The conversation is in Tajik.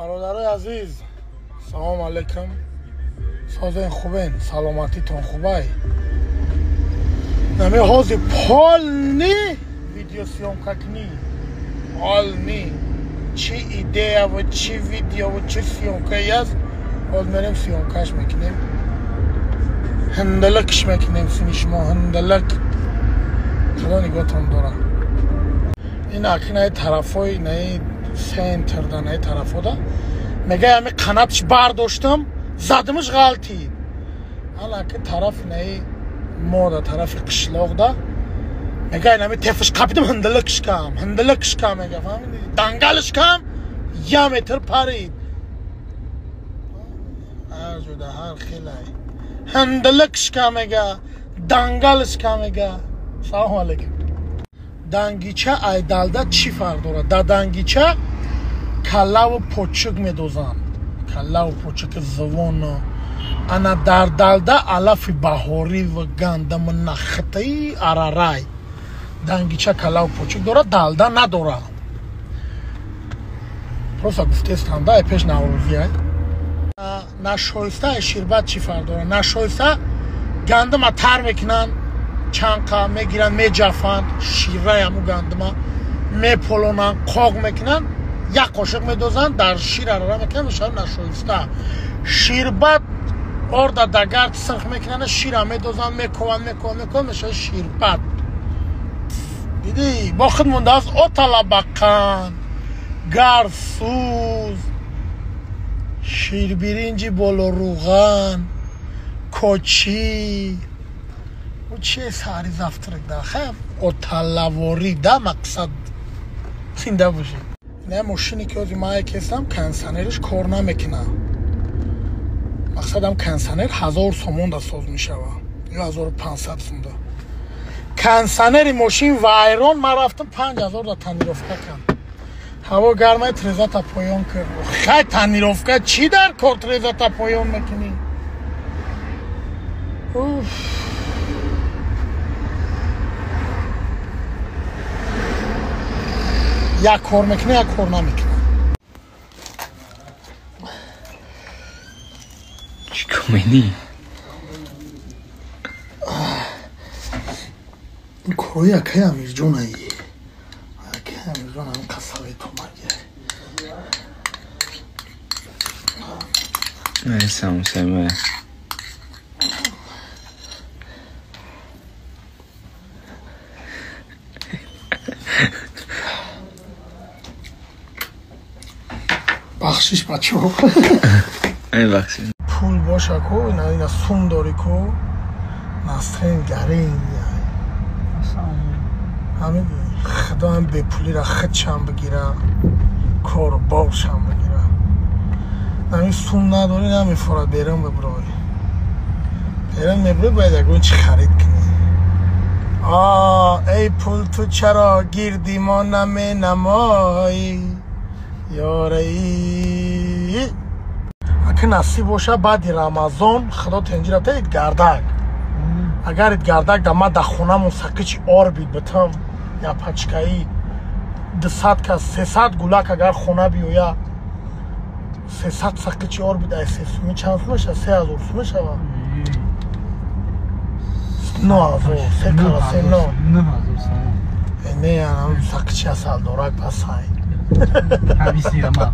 Бародарои азиз, салом алейкум. Созен хубен, саломатитон хубай. Нами ҳозир полный видеосъёмка кунӣ. Полный. Чӣ идея ва чӣ видео ва чӣ съёмка аст, ҳоз мерем съёмкаш мекунем. Ҳандалакш мекунем сини шумо, ҳандалак. Худо нигоҳтон дорад. Ин акинаи тарафҳои наи центр да наи тарафҳода мегӯяд ҳами қанатш бардоштам, задимиш ғалтид. Ана ки тарафи наи мода, тарафи қишлоқда мегӯяд ҳами тефиш қапидим, ҳандалакшкам, ҳандалакшкам мега, фаҳмидӣ? Дангалшкам я метр парид. Ҳар ҷода ҳар хелай. Ҳандалакшка мега, дангалшка мега. Салому алейкум. Дангича айдалда чӣ фарқ дорад? Дар дангича каллаву почук медозанд, каллаву почуки звоно. Ана дар далда алафи баҳорӣ ва гандаму нахтаи арарай. Дангича каллаву почук дорад, далда надорад. Просто гуфтестанда ай пеш наврӯзӣ ай. Нашоиста ай ширбат чӣ фарқ дорад? Нашоиста гандама тар мекунанд, чанқа мегиранд, меҷафанд, шираи ҳаму гандума меполонанд, қоқ мекунанд, як қошиқ медозанд, дар шир арара мекунанд, мешавад нашоиста. Ширбат орда дагард сирх мекунанд, шира медозанд, мекованд, мекованд, мекованд, мешавад ширбат. Дидӣ, бо худ мондааст оталабақанд, гарсӯз, ширбиринҷи болоруған, кочӣ. Чие саҳари завтрак да? Хай, оталаворӣ да мақсад. Зинда бошед. Не мошине ки ҳозир ман кестам, кондиционериш кор намекунад. Мақсадам кондиционер 1000 сомон да соз мешава ё 1500 сум да. Кондиционери мошин вайрон, ман рафтам 5000 да тонировка кардам. Ҳаво гармай, трезата поён кард. Хай, тонировка чӣ дар кор трезата поён мекунӣ? Уф. Як кор мекунӣ, як кор намекунӣ. Чӣ кор менӣ? Ин корҳои акаи Амирҷонаи. Акаи Амирҷон ҳам қасавето маги. Самсама. Бахшиш, бачаҳо. Ай, бахшиш. Пул боша ку, ина ина сум дорӣ ку, настроение гарин. Ҳамин худо ҳам бепулира худшам бигира, кору боршам бигира. Ҳамин сум надорӣ, намефорад берун бибурой. Берун мебурӣ, бояд ягон чи харид кунӣ. А эй пул, ту чаро гирди мо наменамоӣ? Ёраи. Аки насиб боша, баъди Рамазон худо тенҷи рафта идгардак. Агар идгардак да ма да хонамон сақичи орбит битам, я пачкаи 200 кас, 300 гулак агар хона биёя, 300 сақичи орбит ай 3 суми чанд сум мешава? 3000 сум мешава? 9000, се кара се но. 9000 сомон. Не, анам сақичи асалдорак басай. Ҳабисирама.